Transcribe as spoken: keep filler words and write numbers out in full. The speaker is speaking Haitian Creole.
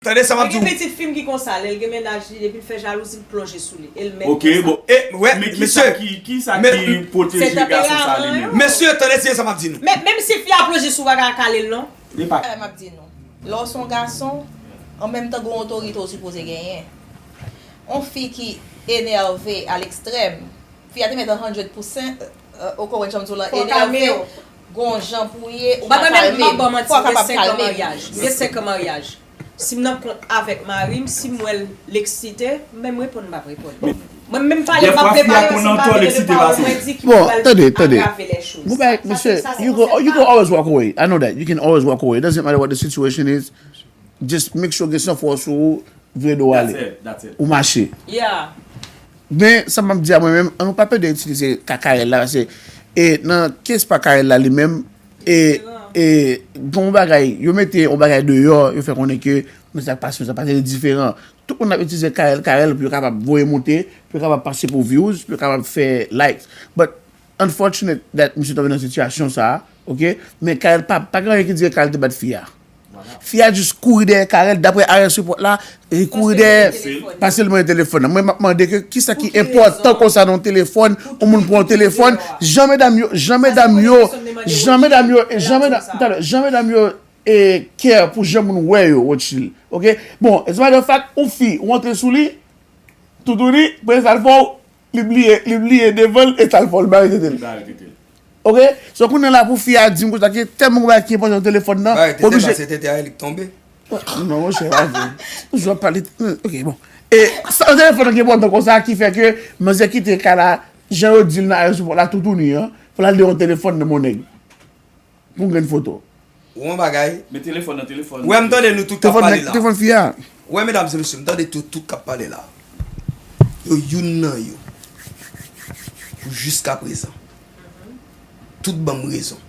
Tande sa m ap di w. Gen pitit fi m ki konsa, lè l gen mennaj li, depi l fè jalouzi, l plonje sou li. E l menm Ok, bon. E, men kisa ki, kisa ki pwoteje gason sa li menm? Mesye, tande se sa m ap di nou. Men, menm si fi a plonje sou bagay a kale l non. Li pa. M ap di nou. Lè w se yon gason, an menm tan gen yon otorite w sipoze genyen. Yon fi ki enève a lekstrèm, fi a te mèt an hundred percent, ou konprann jan m di w la, enève, gon jan pou ye, ou pa kalme. Fò w kapab kalme. M gen senk an maryaj. M gen senk an maryaj. Si m nan kont avèk mari m, si m wè l eksite, m menm reponn, m p ap reponn. Mwen menm pale, m ap prepare, si m pa vin reponn, mwen di ki pou al agrave lè choz. Bon, tande, tande. Bon, bagay, mesye, you go, you go always walk away. I know that. You can always walk away. It doesn't matter what the situation is. Just make sure gen san fòs ou vire do w ale. Ou mache. Men, sa m ap di a mwen menm, an nou pa pede itilize ka Carel la, paske e nan kes pa Carel la li menm, e, e gen yon bagay, yo mete yon bagay deyò, yo fè konnen ke men sa k pase, sa pase li diferan. Tout moun ap itilize Carel, Carel pou yo kapab voye monte, pou yo kapab pase pou views, pou yo kapab fè likes. But unfortunate that misye tonbe nan sitiyasyon sa, ok? Men Carel pa, pa gen anyen ki di ke Carel te bat fi a. Fi a jis kouri dèyè Carel, daprè Air Support la, li kouri dèyè, pase l mande telefòn nan. Mwen m ap mande ke kisa ki enpòtan konsa nan yon telefòn, yon moun pran yon telefòn, jan medam yo, jan medam yo, jan medam yo, jan medam, talè, jan medam yo e care pou jan moun wè yo, Rothschild, ok? Bon, as a matter of fact, yon fi, ou antre sou li, toutouni, premye sa l fè w, li bliye, li bliye devan l, e sa l fè w, li bare tete l. Ok? So kounye a la pou fi a di m konsa ke tèlman gen bagay ki enpòtan nan telefòn nan, oblije. Bare tete, pase tete a, li k tonbe. Non, monchè, pa vre. Ou jwe ap pale, ok, bon. E sa nan telefòn nan ki enpòtan konsa ki fè ke manzè kite kay la, jan yo di l nan Air Support la, toutouni an, pou l al deyò telefòn nan yon nèg. Pou yon grenn foto. Ou yon bagay. Men telefòn nan telefòn. Ou wè m tande nou tout k ap pale la. Telefòn fi a. Ou wè medam e mesye, m tande tout, tout k ap pale la. Yo youn nan yo. Pou jiska prezan. Tout ban m rezon.